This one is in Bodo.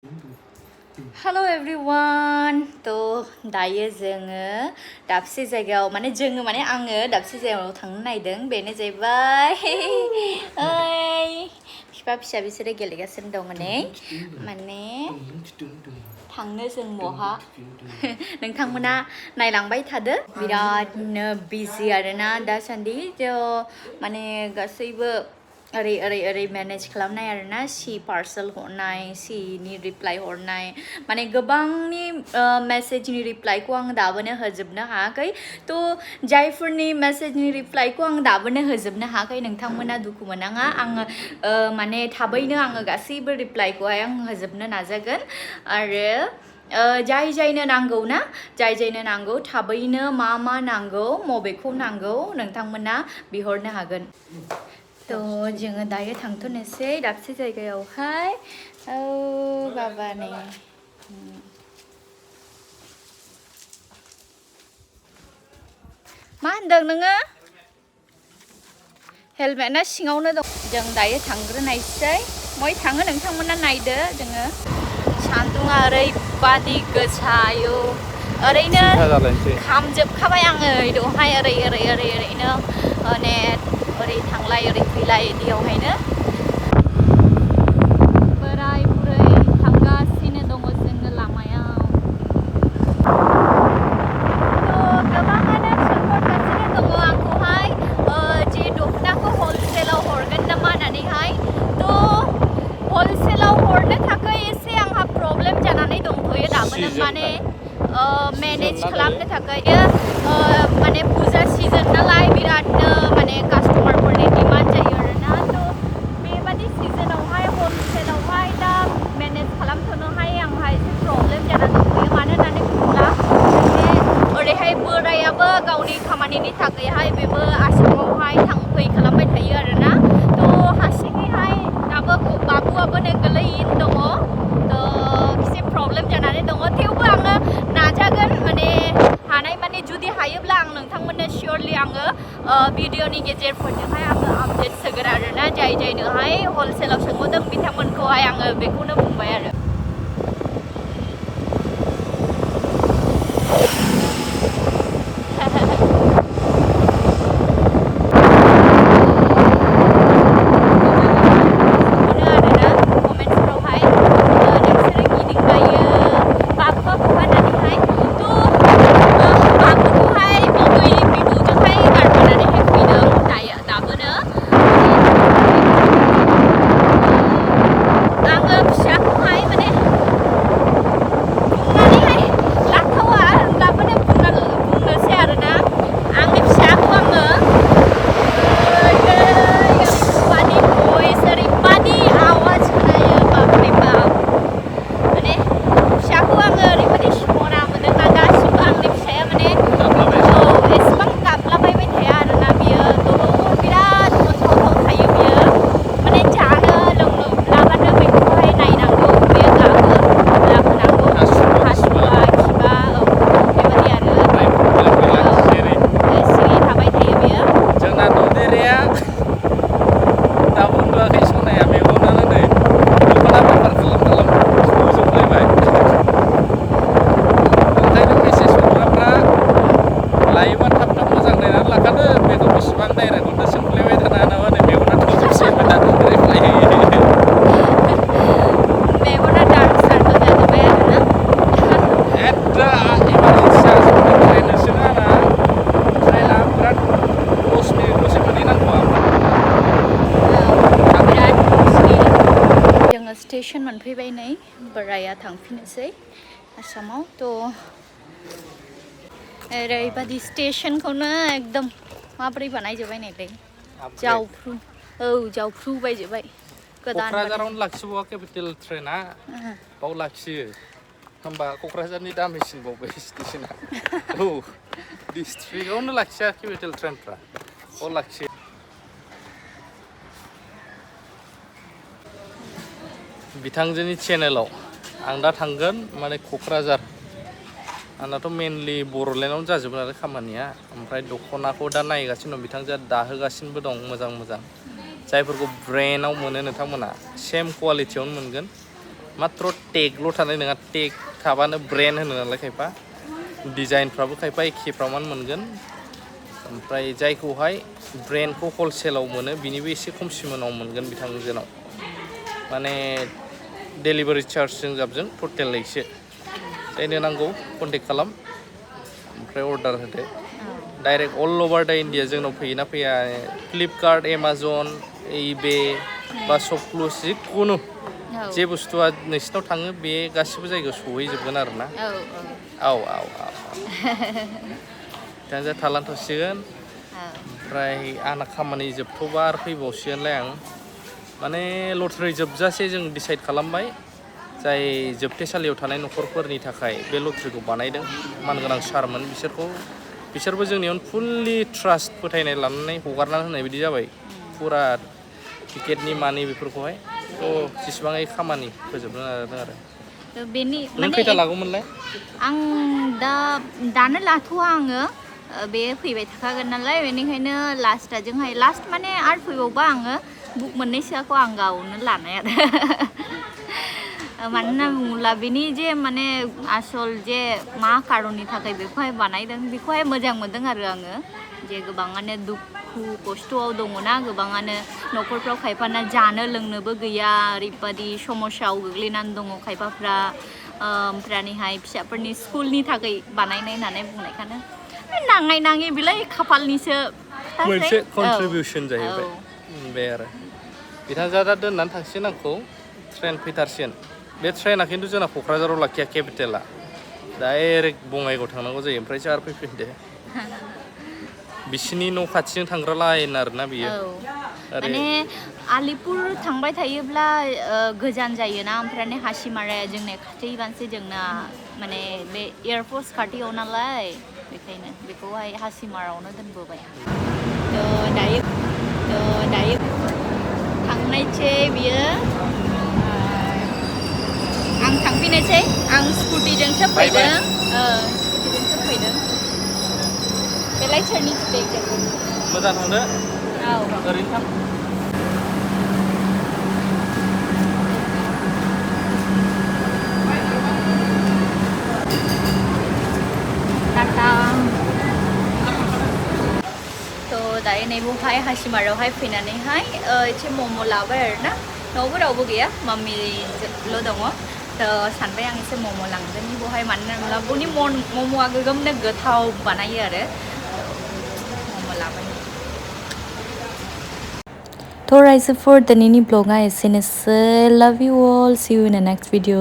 Hello everyone. दायो जोङो दाबसे जायगायाव माने आङो दाबसे जायगायाव थांनो नायदों बेनो जाहैबाय ओइ फिफा फिसा बिसोरो गेलेगासिनो दं माने थांनो जों बहा नोंथांमोना नायलांबाय थादो बिरादनो बिजि आरोना दासान्दि माने गासैबो ओरै मेनेज खालामनाय आरोना सि पार्सेल हरनाय सिनि रिप्लाइ हरनाय माने गोबांनि मेसेजनि रिप्लाइखौ आं दाबोनो होजोबनो हायाखै जायफोरनि मेसेजनि रिप्लाइखौ आं दाबोनो होजोबनो हायाखै नोंथांमोना दुखु मोननाङा आङो माने थाबैनो आङो गासैबो रिप्लाइखौहाय आं होजोबनो नाजागोन आरो जायनो नांगौ थाबैनो मा नांगौ मबेखौ नांगौ नोंथांमोना बिहरनो हागोन जोङो दायो थांथ'नोसै दाबसे जायगायावहाय बाबा नै मा होनदों नोङो हेलमेटना सिङावनो दं जों दायो थांग्रोनायसै मय थाङो नोंथांमोना नायदो जोङो सान्दुङा ओरैबादि गोसायो ओरैनो खामजोबखाबाय आङो दहाय ओरैनो माने ओरै थांलाय ओरै फैलाय इदियावहायनो बोराय बुरै थांगासिनो दङ जोङो लामायाव गोबाङानो सोंहरगासिनो दङ आंखौहाय जे दख'नाखौ हलसेलाव हरगोन नामा होननानैहाय हलसेलाव हरनो थाखाय एसे आंहा प्रब्लेम जानानै दंथ'यो दाबोनो माने मेनेज खालामनो थाखाय माने फुजा सिजन नालाय बिरादनो माने कास्टमारफोरनि डिमान्ड जायो आरोना बेबादि सिजनावहाय हलसेलावहाय दा मेनेज खालामथ'नोहाय आंहा एसे प्रब्लेम जानानै दंथ'यो मानो होननानै बुङोब्ला ओरैहाय बोरायाबो गावनि खामानिनि थाखायहाय बेबो आसामावहाय थांफै खालामबाय थायो आरोना हारसिङैहाय दाबो बाबुआबो गोलैयैनो दङ एसे प्रब्लेम जानानै दङ थेवबो आङो नाजागोन माने हानायमानि जुदि हायोब्ला आं नोंथांमोननो सियरलि आङो भिडिअनि गेजेरफोरजोंहाय आङो आपडेट होगोन आरोना जायनोहाय हलसेलाव सोंहरदों बिथांमोनखौहाय आङो बेखौनो बुंबाय आरो स्टेशन मोनफैबाय नै बोराया थांफिननोसै आसामाव ओरैबादि स्टेशनखौनो एकदम माब्रै बानायजोब्बाय नायलाय जावफ्रु बायजोब्बाय गोदान क'क्राझारावनो लाखिबावा केपिटेल ट्रेना बाव लाखियो होमबा क'क्राझारनि दामिसिनबाव बे स्टेशना डिस्ट्रिक्टआवनो लाखिया केपिटेल ट्रेनफ्रा बाव लाखियो बिथांजोनि चेनेलाव आं दा थांगोन माने क'क्राझार आंनाथ' मेनलि बर'लेण्डआवनो जाजोबो नालाय खामानिया ओमफ्राय दख'नाखौ दा नायगासिनो दं बिथांजोआ दाहोगासिनोबो दं मोजां जायफोरखौ ब्रेन्डआव मोनो नोंथांमोना सेम क्वालिटियावनो मोनगोन मात्र टेगल' थानाय नङा टेग थाबानो ब्रेन्ड होनो नालाय खायफा डिजाइनफ्राबो खायफा एखेफ्रामानो मोनगोन ओमफ्राय जायखौहाय ब्रेन्डखौ हलसेलाव मोनो बिनिबो एसे खमसिनाव मोनगोन बिथांजोनाव माने डेलिभारि चार्जजों जाबजों टटेल एसे जायनो नांगौ कन्टेक्ट खालाम ओमफ्राय अर्डार होदो डाइरेक्ट अल अभार दा इन्डिया जोंनाव फैयोना फैया फ्लिपकार्ट एमाजन इबे बा सपक्लुस जिखुनु जे बुस्थुआ नोंसिनाव थाङो बे गासिबो जायगायाव सहैजोबगोन आरो ना औ दा थालांथ'सिगोन ओमफ्राय आंना खामानि जोबथ'बा आरो फैबावसिगोनलाय आं माने लटारि जोबजासे जों डिसाइड खालामबाय जाय जोबथेसालियाव थानाय न'खरफोरनि थाखाय बे लटारिखौ बानायदों मानगोनां सारमोन बिसोरबो जोंनियावनो फुल्लि ट्रास्ट फोथायनाय लानानै हगारना होनाय बायदि जाबाय फुरा टिकेटनि मानि बेफोरखौहाय थ' जेसेबाङै खामानि फोजोबनो नाजादों आरो बेनि नों खैथा लागौमोनलाय आं दानो लाथ'वा आङो बे फैबाय थाखागोन नालाय बेनिखायनो लास्ट माने आरो फैबावबा आङो बुक मोननैसोखौ आं गावनो लानाय आरो मानो होनना बुङोब्ला बेनि जे माने आसल जे मा कारननि थाखाय बेखौहाय बानायदों बेखौहाय मोजां मोनदों आरो आङो जे गोबाङानो दुखु खस्थ'आव दङना गोबाङानो न'खरफ्राव खायफाना जानो लोंनोबो गैया ओरैबादि समस्यायाव गोग्लैनानै दङ खायफाफ्रा ओमफ्रायहाय फिसाफोरनि स्कुलनि थाखाय बानायनाय होननानै बुंनायखानो नाङै बिलाय खाफालनिसो मोनसे कन्ट्रिबिउसन जाहैबाय बे आरो बिथांजोआ दा दोननानै थांसिगोन आंखौ ट्रेन फैथारसिगोन बे ट्रेना खिन्थु जोंना क'क्राझाराव लाखिया केपिटेला डाइरेक्ट बङाइगाव थांनांगौ जायो ओमफ्रायसो आरो फैफिनदो बिसिनि न' खाथिजों थांग्रा लाइन आरोना बियो माने आलिपुर थांबाय थायोब्ला गोजान जायोना ओमफ्राय हासिमाराया जोंनि खाथिबानोसो जोंना माने बे एयारफोर्स खाथियाव नालाय बेखायनो बेखौहाय हासिमारायावनो दोनबोबाय दायो थांनायसै बियो आं थांफिनोसै आं स्कुटिजोंसो फैदों बेलाय सोरनि मोजां थांदो ओरैनो थां दायो नैबेवहाय हासिमारायावहाय फैनानैहाय एसे मम' लाबाय आरोना न'आवबो रावबो गैया माम्मिल' दङ थ' सानबाय आं एसे मम' लांगोन बेवहाय मानो होनोब्ला बनि मम'आ गोगोमनो गोथाव बानायो आरो मम' लाबाय थ' राइजोफोर दिनैनि ब्लगा एसेनोसै love you all see you in the next video